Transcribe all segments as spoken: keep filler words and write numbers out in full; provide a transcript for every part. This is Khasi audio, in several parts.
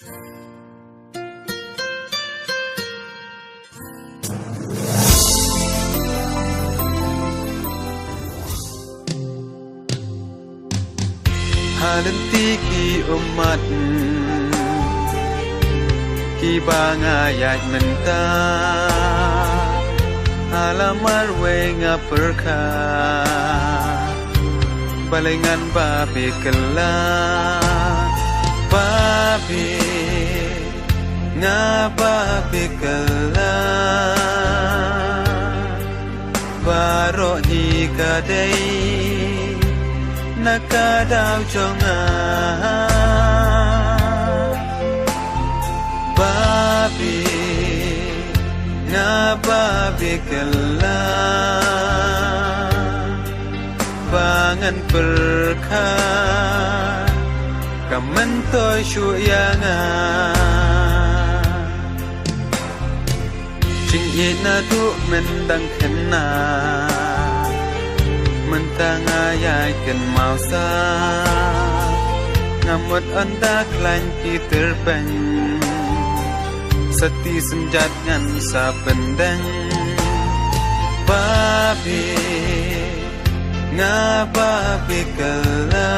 Ha lynti ki ummat kiba nga ïaid mynta, ha la marwei nga pyrkhat, balei ngan babe kylla, babe, nga babe kylla. Baroh hi ka dei na ka daw jong nga. Babe, nga babe kylla. Ba ngan pyrkhat, ka myntoi shuh ïa nga. Jingïeit naduh myndang khynnah, mynta nga ïai kynmaw sa. Nga mut ynda khlaiñ ki tyrpeng, sa ti synjat ngan sa pyndeng. Babe, nga babe kylla.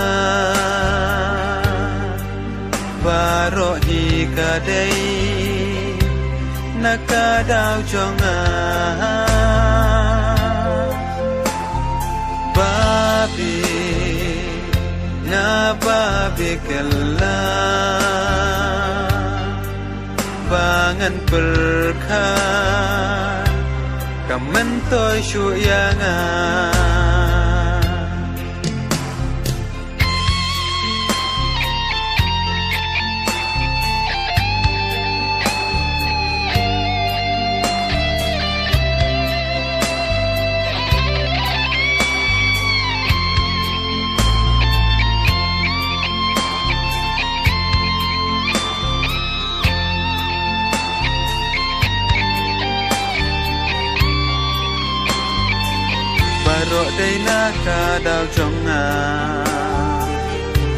Baroh hi ka dei na ka daw jong nga. Babe, nga babe kylla. Ba ngan pyrkhat, ka myntoi shuh ïa nga. Baroh dei na ka daw jong nga.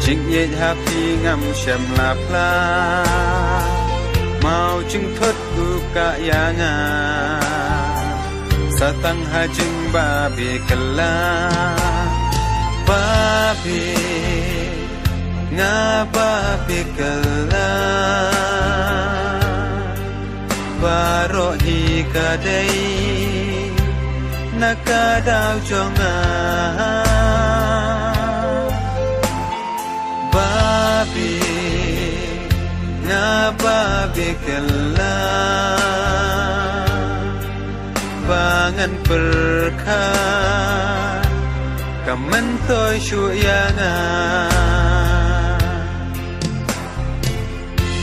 Jingïeit ha phi ngam shem la phla. Mawjingthut u kah ïa nga. Sa tang ha jingbabe kylla. Babe, nga babe kylla. Baroh hi ka dei na ka daw jong nga. Babe, nga babe kylla. Ba ngan pyrkhat, ka myntoi shuh ïa nga.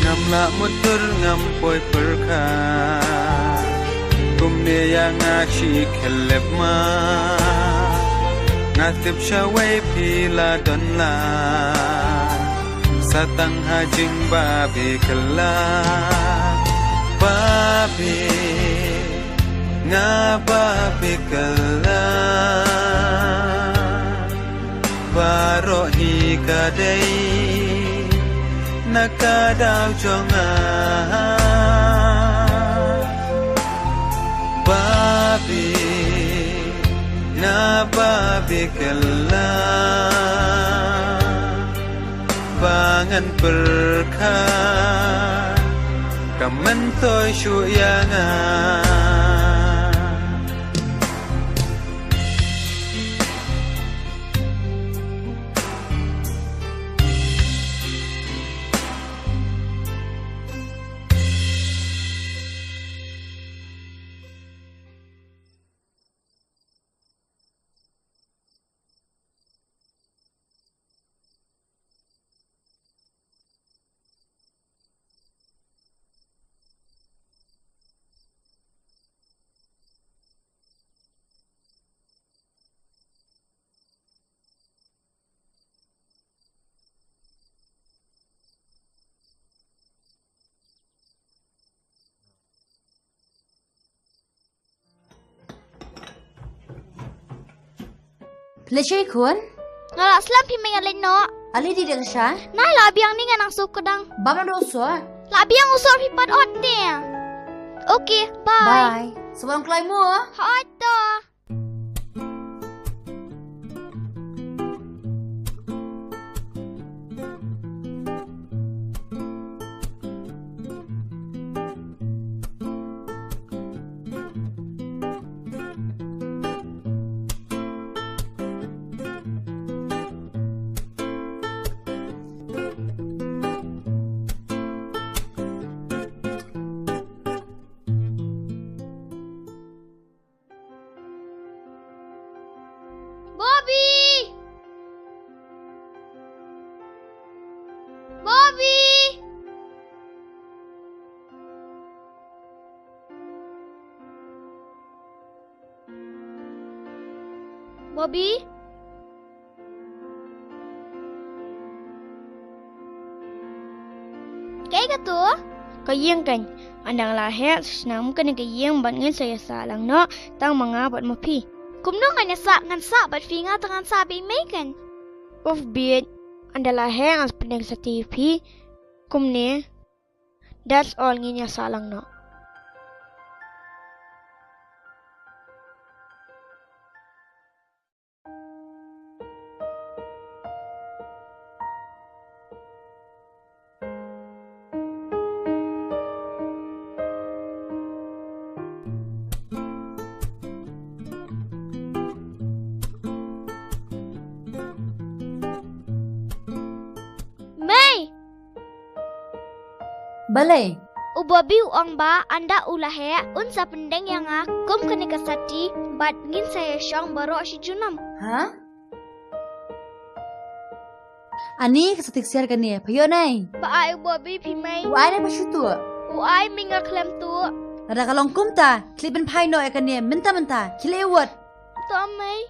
Ngam lah mutur ngam poi pyrkhat, kumne ïa nga shi khyllipmat. Nga tip shawei phi la don la, sa tang ha jingbabe kylla. Babe, nga babe kylla. Baroh hi ka dei na ka daw jong nga. Babe, nga babe kylla. Ba ngan pyrkhat, ka myntoi shuh ïa nga. Phi la shai khun? Nga la slem, phi mei ngan leit noh. Ale dei da ka sha? Nai la biang ni, nga nang suk kdang. Bam na do so. La biang u sor phi pat ot ne. Okay, bye. Bye. Sngewbha long kloi mo. Hooid to. Bobby! Bobby! Bobby? Kaei kato? Ka ïing kan. Ynda nga la heh sa shnam kane ka ïing bad ngin sa ïasah lang noh tang ma nga bad ma phi. Kumno ngan ïasah, ngan sah bad phi, nga tang ngan sah bad mei kan. Uf bieit. Ynda la heh ngan sa pyndonkam sati ïa phi. Kumne. That's all, ngin ïasah lang noh. Mei! Balei? U Bobby u ong ba ynda u la heh un sa pyndeng ïa nga kum kane ka sati bad ngin sa ïashong baroh shi junom. Ha? Ani ka sati ksiar kane, pha ïoh nai? Ba ai u Bobby phi mei. U ai nai pha shu tuh. U ai mei nga khlem tuh. Lada ka long kumta, khie pynphai noh ïa kane mynta mynta, khie leit wad. To mei.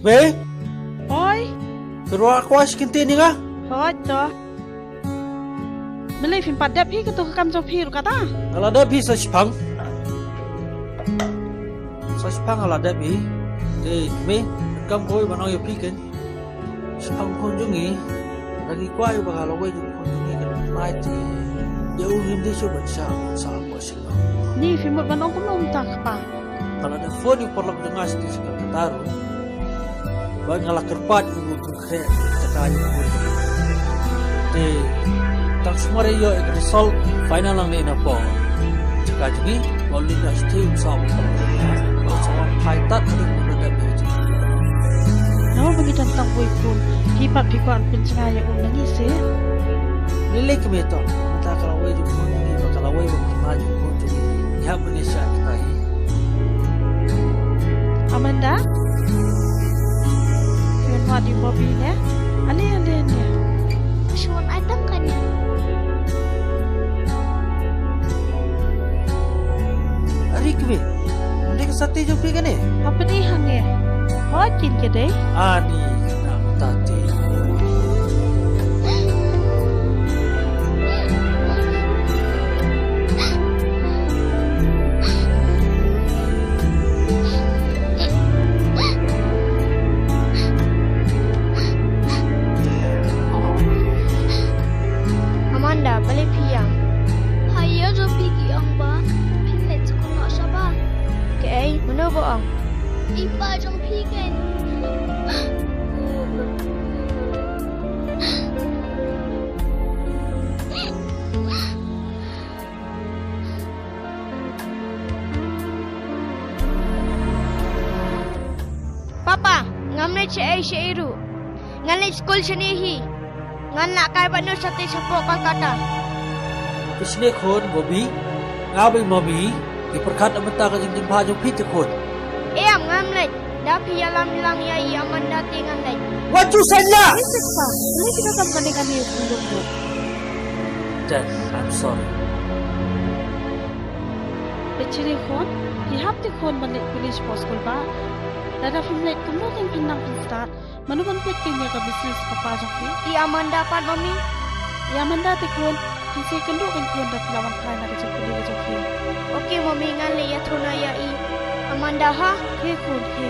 Mei? Oi. Phi ruh kwah sha kynti ïa nga? Hooid to. Balei phim pat dep hi kato ka kam jong phi ruh kata? Nga la dep hi sa shiphang. Sa shiphang nga la dep hi. Te mei, kam kawei ban ong ïa phi kan. Shiphang khun jong ngi. Lada ngi kwah ïa u ba ka lawei jong khun jong ngi kan. Lai te. Ïa u ngim dei shuh ban shah, ban shah, ban shah. Ni phi mut ban ong kumno mynta kpa? Nga la dep phone ïa u paralok jong nga sha Kolkata ruh. Bad nga la kyrpad ïa u ba un khreh jaka ïa u. Te tang sumar ïa ïoh ïa ka result final nangne na por. Jaka jong ngi ba u leit na shatei u sah u paralok jong nga. Ba u sah wan phai tad haduh ba u dep ïa jaka. Namar ba ngi don tang uwei khun, phi pat phi kwah ban pynjngai ïa u na ngi seh. Lei lei kmie to, mynta ka lawei jong khun jong ngi, ba ka lawei ba ka khynnah jong khun jong ngi. Ngi hap ban ïa shah kita hi. Amanda? Phi wan wad ïa u Bobby ne? Ale, ale, ale. Shu wan ai tang kane. Are kmie. Ym dei ka sati jong phi kane? Hapdeng hangne. Hooid, kin ka dei. Ani, na mynta te. Amanda, balei phi ïam? Ha ïa jong phi ki ong ba phin leit skul noh shabar. Kaei, mano ba ong? I pa jong phi kan. Papa, ngam leit shaei shaei ruh. Ngan leit skul shane hi. Ngan lah kai bad no shatei shapoh Kolkata. Phi shane khun, Bobby. Nga bad i Mommy ngi pyrkhat na bynta ka jingjynjar jong phi te khun. Em, ngam leit. Da phi ïalam lang ïa i Amanda te ngan leit. Wat ju sait la! Listen pa, lei kita kam kane kane u puluk. Dad, I'm sorry. Peit sha ri khun, phi hap te khun ban leit pule sha skul bah. Lada phim leit kumno kein phin nang phin stad? Mano ban peit kein ïa ka business papa jong phi? I Amanda pat, Mommy. I Amanda te khun, phin sa ïakynduh kein khun da phi la wan phai na ka jingpule ka jong phi. Okay Mommy, ngan leit ïathuh noh ïa i Amanda ha. He khun, he.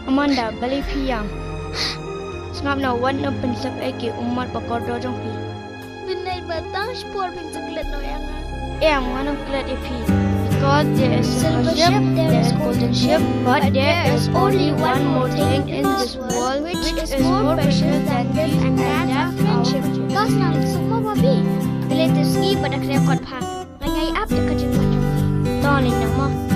Amanda, balei phi ïam? Sngap noh, wat nym pynsep ïa ki ummat ba kordor jong phi. Mynta ba tang shipor phin sa klet noh ïa nga. Em, ngan nym klet ïa phi. Because there is silver ship, there is golden ship, but there is only one more thing in this world which is more precious than gift, and that's our friendship. To sngap suk mo baby. Balei te sngi ba da kren kot pha. Nga ïai ap da ka jingwan jong phi. To lei na mo.